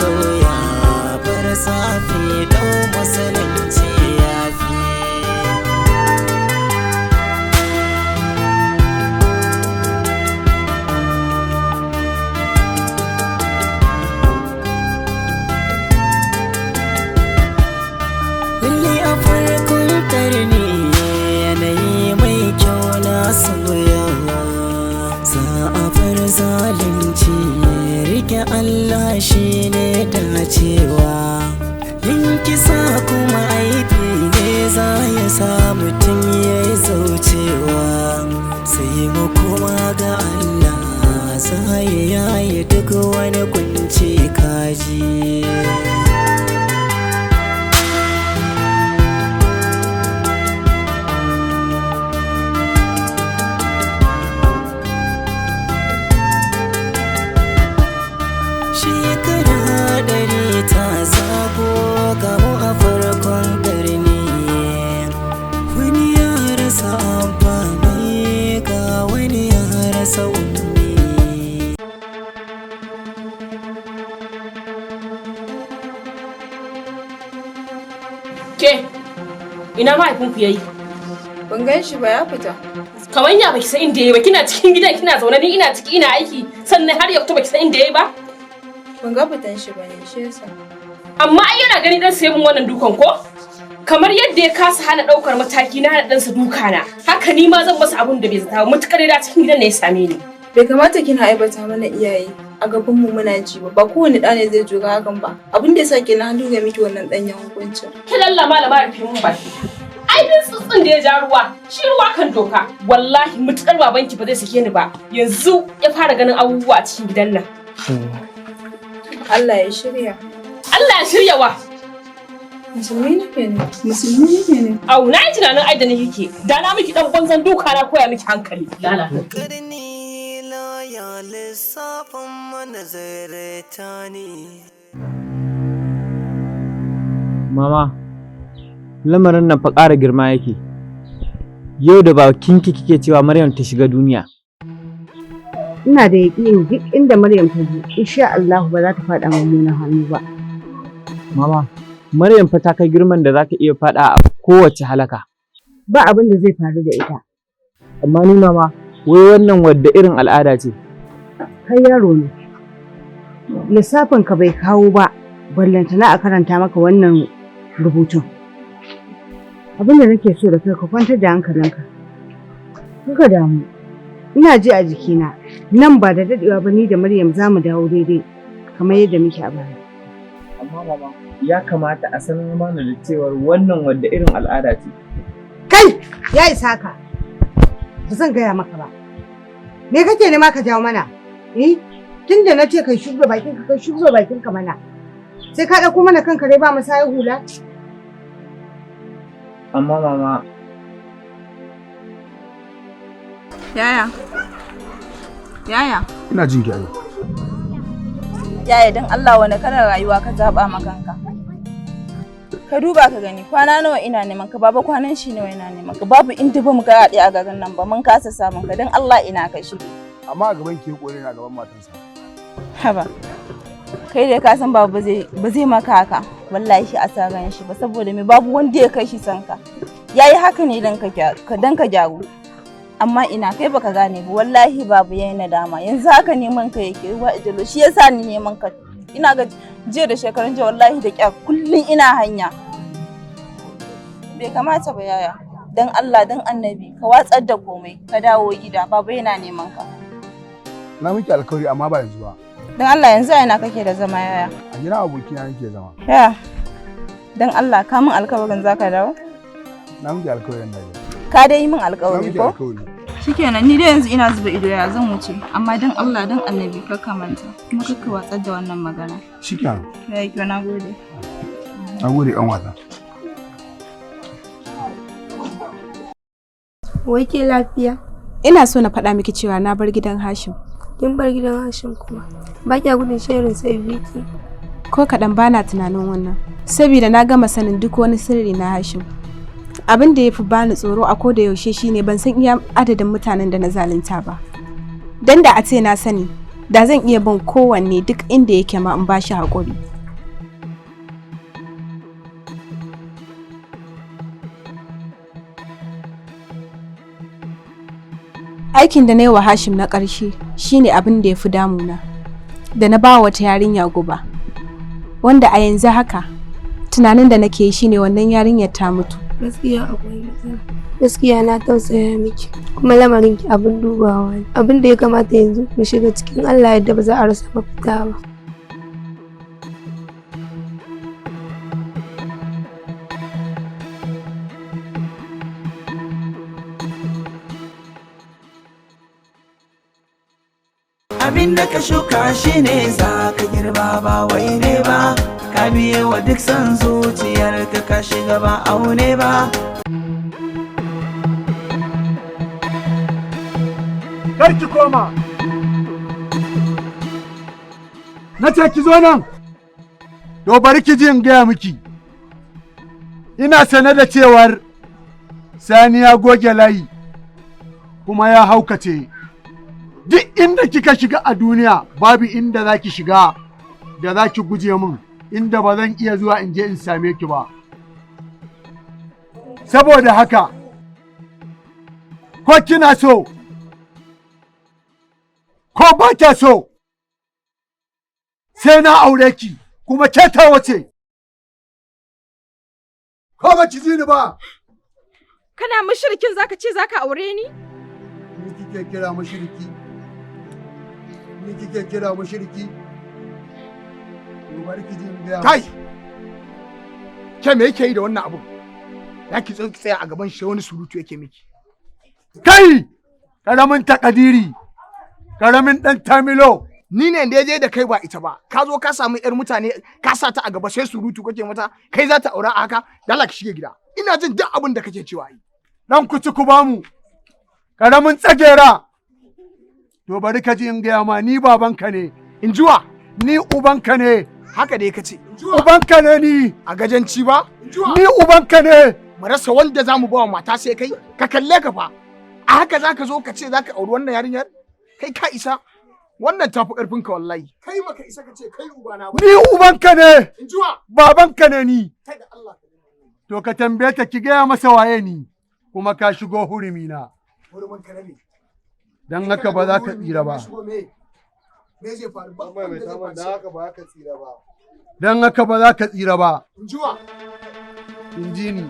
Sauya bar safi dau musulunci yafi. Lalle a farkon karni yanayi mai kyau na soyawa za a bar zalunci, rike Allah shi ne dacewa. Yin kisa kuma aibi ne, za ya sa mutum ya yi zaucewa. Sai mu kuma ga Allah, za ya yaye duk wani kunci kaji. Shekara 100 ta zago gamu a farkon karni. Wani ya rasa amfani, ga wani ya rasa ummi. Ke, ina mahaifinku yayi? Ban gan shi ba, ya fita. Kamar ya baki san inda yayi ba, kina cikin gidan kina zaune, ni ina ciki ina aiki, sannan har ya fito baki san inda yayi ba? Ban ga fitan shi ba ne, shi yasa. Amma ai yana gani dan sai mun wannan dukan ko? Kamar yadda ya kasa hana daukar mataki na hana ɗansa duka na, haka ni ma zan masa abun da bai zata ba, mutukar da cikin gidan ne ya same ni. Bai kamata kina aibata mana iyaye a gaban mu muna ji ba. Ba kowane ɗa ne zai jura hakan ba. Abin da yasa kenan hannu ga miki wannan ɗanyen hukuncin. Ki lalla malama rufe mun baki. Ai din tsutsun da ya ja ruwa, shi ruwa kan doka. Wallahi mutukar babanki ba zai sake ni ba. Yanzu ya fara ganin abubuwa a cikin gidan nan. Allah ya shirya. Allah ya shirya wa. Musulmi nake ne. Musulmi nake ne. Au, na yi tunanin ai da ni kike. Da na miki dan banzan duka na koya miki hankali. Lala. Karni laya lissafin manazarta ne. Mama, lamarin nan fa ƙara girma yake. Yau da bakinki kike cewa Maryam ta shiga duniya. Ina da yaƙinin duk inda Maryam ta je, insha Allah ba za ta faɗa mummunan hannu ba. Mama, Maryam fa ta kai girman da za ta iya faɗa a kowace halaka. Ba abin da zai faru da ita. Amma ni mama, wai wannan wadda irin al'ada ce? Kai yaro ne. Lissafin ka bai kawo ba, ballantana a karanta maka wannan rubutun. Abin da nake so da kai, ka kwantar da hankalinka. Kaka damu. Ina ji a jikina, nan ba da daɗewa ba ni da Maryam za mu dawo daidai kamar yadda muke a baya. Amma mama, ya kamata a sanar mana da cewar wannan wadda irin al'ada ce. Kai, ya isa ka. Ba zan gaya maka ba. Me kake nema ka jawo mana? Eh? Tunda na ce kai shugaba bakin ka, kai shugaba bakin ka mana. Sai ka ɗauko mana kanka dai ba mu sai hula. Amma mama, Yaya. Yaya. Ina jin ki ai. Yaya, dan Allah wani kalar rayuwa ka zaba ma kanka? Ka duba ka gani, kwana nawa ina neman ka, baba kwanan shi nawa ina neman ka, babu inda ba mu ga a garin nan ba mun kasa samun ka, dan Allah ina ka shi. Amma a gaban ki kore na gaban matansa. Haba. Kai dai ka san babu ba zai maka haka wallahi a sa ran shi ba, saboda me, babu wanda ya kai shi san ka. Yayi haka ne dan ka dan ka gyaru. Amma ina kai baka gane ba, wallahi babu yayi nadama, yanzu haka neman ka yake ruwa ijalo, shi yasa ni neman ka. Ina ga jiya da shekarun jiya wallahi da kyar kullun ina hanya. Bai kamata ba yaya. Dan Allah dan Annabi ka watsar da komai ka dawo gida, baba yana neman ka. Na miki alkawari, amma ba yanzu ba. Dan Allah yanzu a ina kake da zama, yaya? A gidan abokina nake zama. Yaya, dan Allah ka min alkawarin zaka dawo. Na miki alkawarin na dawo. Ka dai yi min Na alkawari miki ko? alkawari. Shikenan, ni dai yanzu ina zuba ido ya zan wuce, amma dan Allah dan Annabi kar ka manta kuma kar ka watsar da wannan magana. Shikenan. Ya yi kyau, na gode. Na gode kan wata. Wai ke lafiya? Ina so na faɗa miki cewa na bar gidan Hashim. Kin bar gidan Hashim kuma? Ba kya gudun shirin sai biki? Ko kaɗan bana tunanin wannan. Saboda na gama sanin duk wani sirri na Hashim. Abin da ya fi bani tsoro a koda yaushe shine ban san iya adadin mutanen da na zalunta ba. Dan da a ce na sani, da zan iya bin kowanne duk inda yake ma in bashi haƙuri. Aikin da na yi wa Hashim na ƙarshe shine abin da ya fi damuna. Da na ba wata yarinya guba. Wanda a yanzu haka tunanin da nake yi shine wannan yarinyar ta mutu. Gaskiya akwai matsala. Gaskiya na tausaya miki, kuma lamarin ki abin dubawa ne. Abin da ya kamata yanzu mu shiga cikin Allah yadda ba za a rasa mafita ba. Abin da ka shuka shine za ka girba, ba wai ne ba. Ka biye wa duk son zuciyar ka, ka shiga ba aune ba. Kar ki koma. Na ce ki zo nan. To bari ki ji in gaya miki. Ina sane da cewar Sani ya goge layi kuma ya haukace. Duk inda kika shiga a duniya, babu inda za ki shiga da za ki guje min, inda ba zan iya zuwa in je in same ki ba. Saboda haka, ko kina so, ko ba kya so, sai na aure ki, kuma ke ta wace. Ko ba ki ji ni ba? Kana mushrikin zaka ce zaka aure ni? Ni kike kira mushriki? Ni kike kira mushriki? To bari ki ji in gaya. Kai! Ke me yake yi da wannan abun? Ya ki tsaya a gaban shi wani surutu yake miki. Kai! Karamin takadiri! Karamin dan tamilo! Ni ne da je da kai ba ita ba. Ka zo ka samu yar mutane ka sa ta a gaba sai surutu kake mata, kai za ta aura a haka, dala ka shige gida. Ina jin duk abin da kake cewa yi. Dan ku ci ku bamu. Karamin tsagera! To bari ka ji in gaya ma, ni babanka ne. In jiwa? Ni ubanka ne. Haka dai ka ce. Ubanka ne ni. A gajanci ba? Ni ubanka ne. Mu rasa wanda za mu ba wa mata sai kai, ka kalle ka fa. A haka za ka zo ka ce za ka auri wannan yarinyar? Kai ka isa. Wannan tafi ƙarfin ka wallahi. Kai maka isa ka ce kai ubana ba. Ni ubanka ne. In jiwa? Babanka ne ni. Kai da Allah. To ka tambaye ta, ki gaya masa waye ni. Kuma ka shigo hurumi na. Hurumin ka ne. Don haka ba za ka tsira ba. Me zai faru ba? Mai samun da haka ba ka tsira ba. Don haka ba za ka tsira ba. In jiwa? In ji ni.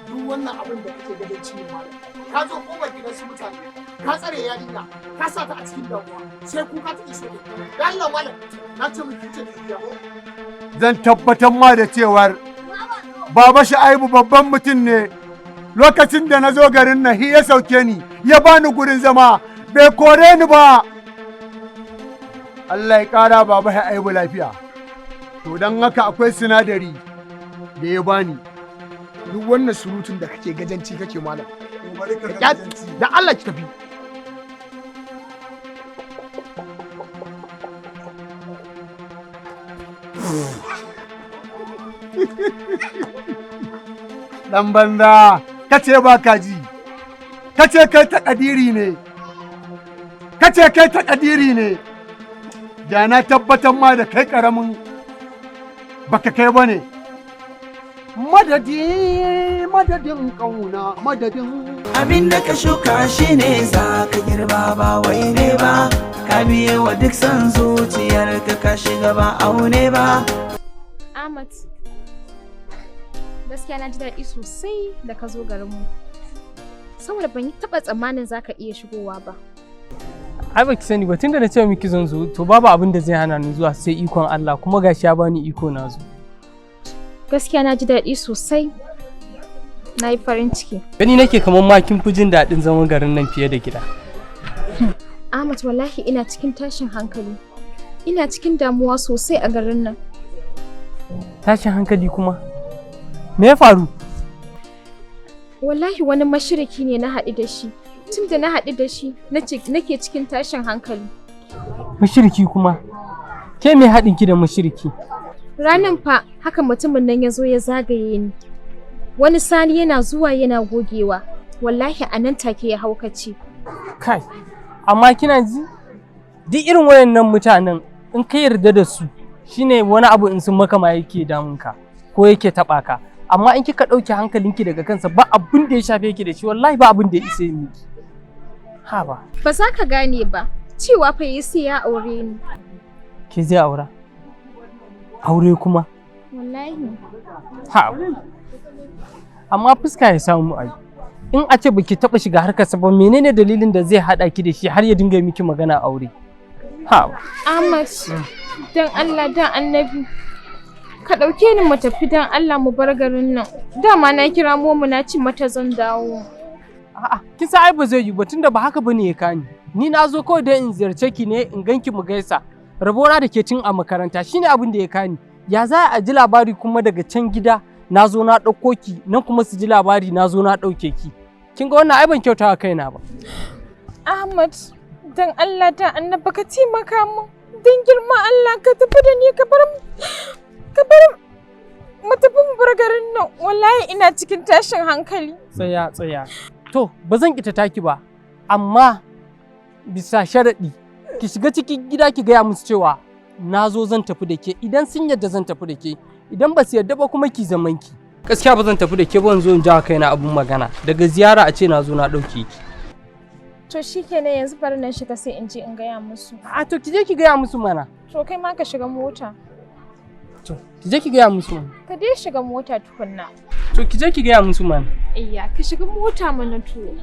Duk wannan abin da kake ganin ne malam. Ka zo kofar gidan su mutane, ka tsare yarinya, ka sa ta a cikin damuwa, sai kuka take so ne. Da Allah malam, na ce miki ce ki biya. Zan tabbatar ma da cewar Baba Sha'aibu babban mutum ne. Lokacin da na zo garin nan ya sauke ni, ya bani gurin zama, bai kore ni ba. Allah ya ƙara Baba Sha'aibu lafiya. To don haka akwai sinadari da ya bani. Duk wannan surutun da kake gajanci kake malam. Da Allah ki tafi. Dan banza, kace ba ka ji, kace kai takadiri ne, kace kai takadiri ne, da na tabbatar ma da kai karamin baka kai ba ne. Madadi, madadin kauna, madadin. Abin da ka shuka shine za ka girba, ba wai ne ba. Ka biye wa duk son zuciyar ka, ka shiga ba aune ba. Ahmad, gaskiya na ji daɗi sosai da ka zo garinmu. Saboda ban yi taɓa tsammanin za ka iya shigowa ba. Ai baki sani ba, tunda na ce miki zan zo, to babu abin da zai hana ni zuwa sai ikon Allah, kuma gashi ya bani iko na zo. Gaskiya na ji daɗi sosai. Na yi farin ciki. Gani nake kamar ma kin fi jin daɗin zaman garin nan fiye da gida. Ahmad, wallahi ina cikin tashin hankali. Ina cikin damuwa sosai a garin nan. Tashin hankali kuma? Me ya faru? Wallahi wani mashiriki ne na haɗu da shi. Tun da na haɗu da shi nake cikin tashin hankali. Mashiriki kuma? Ke me haɗin ki da mashiriki? Ranan fa haka mutumin nan ya zo ya zagaye ni. Wani Sani yana zuwa yana gogewa. Wallahi a nan take ya haukace. Kai, amma kina ji? Duk irin wayannan mutanen in ka yarda da su shine wani abu in sun maka ma yake damun ka ko yake taɓa ka. Amma in kika ɗauke hankalinki daga kansa, ba abin da ya shafe ki da shi, wallahi ba abin da ya isa miki. Haba. Ba za ka gane ba, cewa fa yi sai ya aure ni. Ke zai aura? Aure kuma? Wallahi. Ha. Amma fuska ya samu ai. In a ce baki taba shiga harkarsa ba, menene dalilin da zai hada ki da shi har ya dinga miki magana aure? Ha. Ahmad, dan Allah dan Annabi. Ka ɗauke ni mu tafi, dan Allah mu bar garin nan. Dama na kira momu na ci mata zan dawo. A'a, kin san ai ba zai yi ba, tunda ba haka bane ya kani. Ni na zo kawai don in ziyarce ki ne, in ganki mu gaisa. Rabona da ke cin a makaranta shine abin da ya kani. Ya za a ji labari kuma daga can gida na zo na ɗauko ki, nan kuma su ji labari na zo na ɗauke ki. Kin ga wannan ai ban kyauta wa kaina ba. Ahmad, dan Allah dan Annabi ka taimaka min. Dan girma Allah ka tafi da ni, ka bar mu tafi mu bar garin nan. Wallahi ina cikin tashin hankali. Tsaya, tsaya. To, ba zan kita taki ba, amma bisa sharaɗi ki shiga cikin gida ki gaya musu cewa na zo zan tafi da ke. Idan sun yadda, zan tafi da ke. Idan ba su yadda ba kuma, ki zaman ki. Gaskiya ba zan tafi da ke ba, zo in jawo kaina abun magana daga ziyara a ce na zo na ɗauke ki. To shikenan, yanzu bari na shiga sai in je in gaya musu. A to, ki je ki gaya musu mana. To, kai ma ka shiga mota. To, ki je ki gaya musu mana. Ka dai shiga mota tukunna. To, ki je ki gaya musu mana. Iya, ka shiga mota mana to.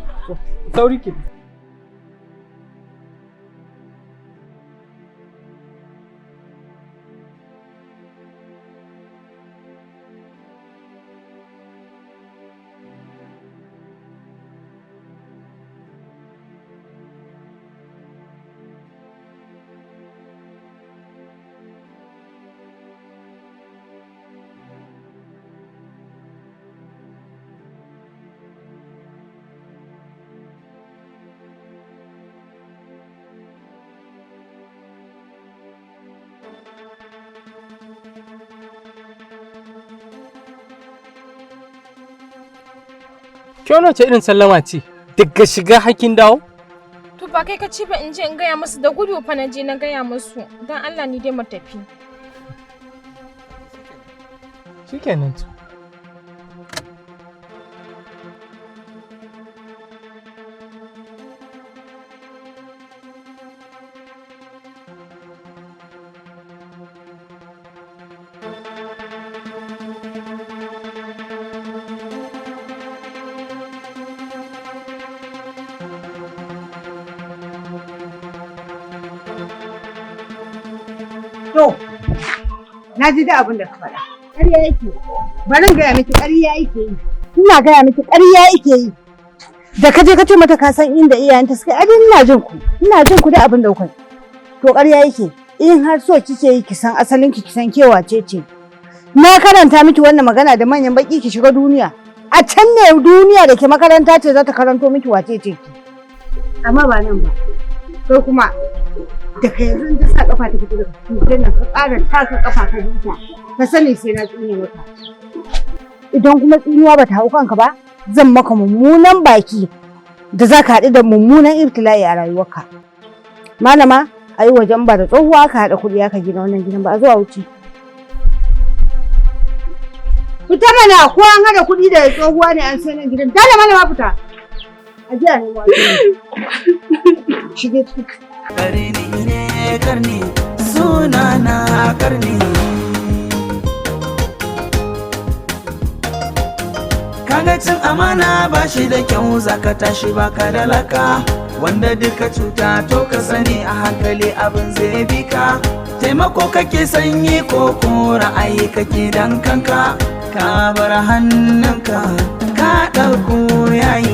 Sauri ki. Ke, wannan wace irin sallama ce? Daga shiga hakin dawo? To, ba kai ka ce ba in je in gaya musu? Da gudu fa na je na gaya musu. Dan Allah ni dai mu tafi. Shikenan to. To, na ji da abin da ka faɗa. Ƙarya yake. Bari in gaya miki, ƙarya yake yi. Ina gaya miki, ƙarya yake yi. Da ka je ka ce mata ka san inda iyayenta suka yi, ina jin ku. Ina jin ku da abin da kuka yi. To, ƙarya yake. In har so kike yi ki san asalin ki, ki san ke wace ce. Na karanta miki wannan magana da manyan baki, ki shiga duniya. A can ne duniya da ke makaranta ce za ta karanto miki wace ce ki. Amma ba nan ba. Kai kuma, daga yanzu in ta sa kafa ta fito daga cikin gidan nan, ka ƙara taka kafa ka huta, ka sani sai na tsine maka. Idan kuma tsinuwa bata hau kanka ba, zan maka mummunan baki da za ka haɗu da mummunan ibtila'i a rayuwarka. Malama, a yi wajen ba da tsohuwa aka haɗa kuɗi aka gina wannan gidan ba. A zuwa wuce. Fita mana, ko an haɗa kuɗi da tsohuwa ne an sai nan gidan. Dole malama, fita. A ji a nemo. Shige ciki. Karni ne, karni suna na karni. Kaga cin amana ba shi da kyau, zaka tashi baka da laka. Wanda duka cuta, to ka sani a hankali abin zai bi ka. Taimako kake sanyi ko ko ra'ayi kake dan kanka, ka bar hannunka ka ɗauko yayi.